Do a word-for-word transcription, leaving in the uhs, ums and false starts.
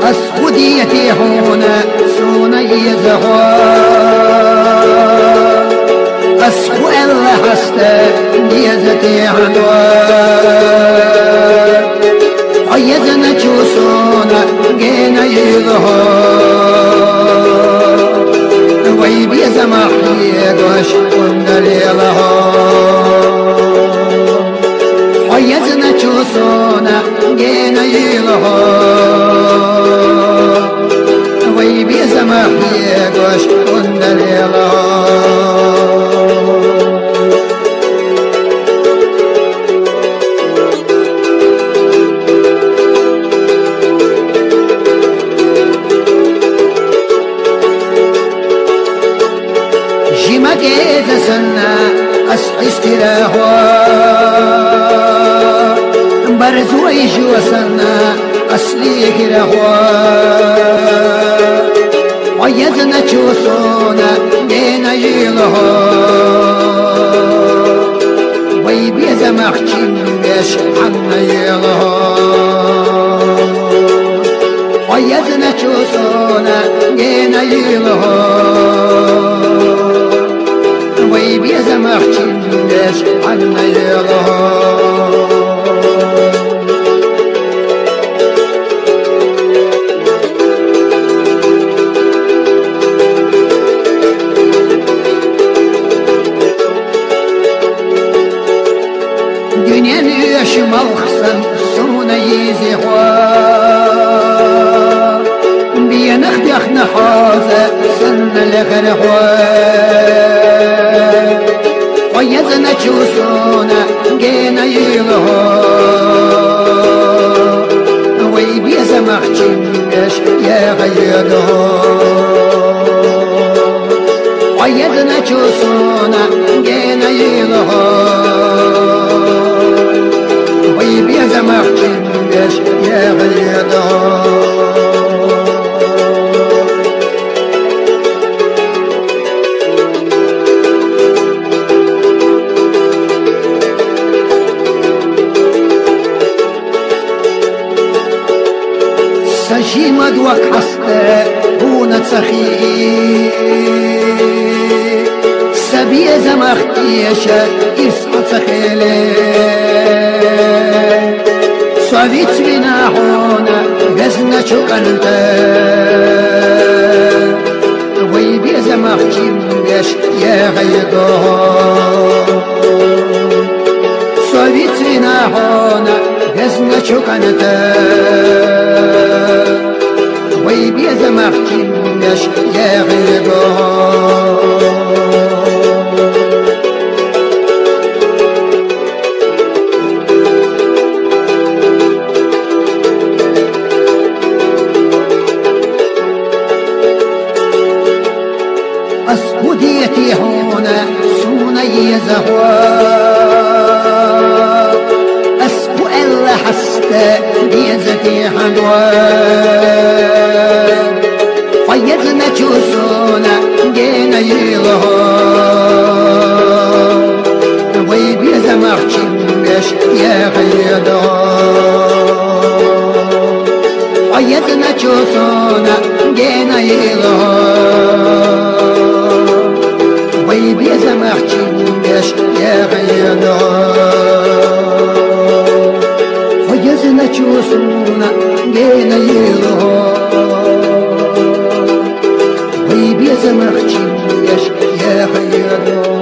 Аз хӀу дете хьона, сона еза хьо. Аз хӀу аьлла хьаста, деза те хьанва. Хьо езначу сона гена йийла хьо. Вай безамах егаш унда лела хьо. Хьо езначу сона гена йийла хьо. Вай безамах егаш унда лела хьо. Жима кеза санна аз хьистира хьо. Барзой жо санна аз лихира хьо. Хьо езначу сона гена йийла хьо. Вай безамах чимбеш хьанна ела хьо. Хьо езначу сона гена йийла хьо. Вай безамах чимбеш хьанна ела хьо. Дуьнен юьш малх санна сона еза хьо. Бенах бехна хьоза санна лехар хьо. Хьо езначу сона гена йийла хьо. Вай безамах чимбеш яха йода хьо. Хьо езначу сона гена йийла хьо. Вай безамах чимбеш яха йода хьо. Са жима дог хьаста хьона ца хи. Са безамах теша ирс хьо ца хиле. Со вицвина хьона везначу кӀанта. Вай безамах чимбеш яха йода хьо. Со вицвина хьона везначу кӀанта. Вай безамах чимбеш яха йода хьо. Аз хӀу дете хьона, сона еза хьо. Аз хӀу аьлла хьаста, деза те хьанва. Хьо езначу сона гена йийла хьо. Вай безамах чимбеш яха йода хьо. Хьо езначу сона гена йийла хьо. Вай безамах чимбеш яха йода хьо. Хьо езначу сона гена йийла хьо. Вай безамах чимбеш яха йода хьо.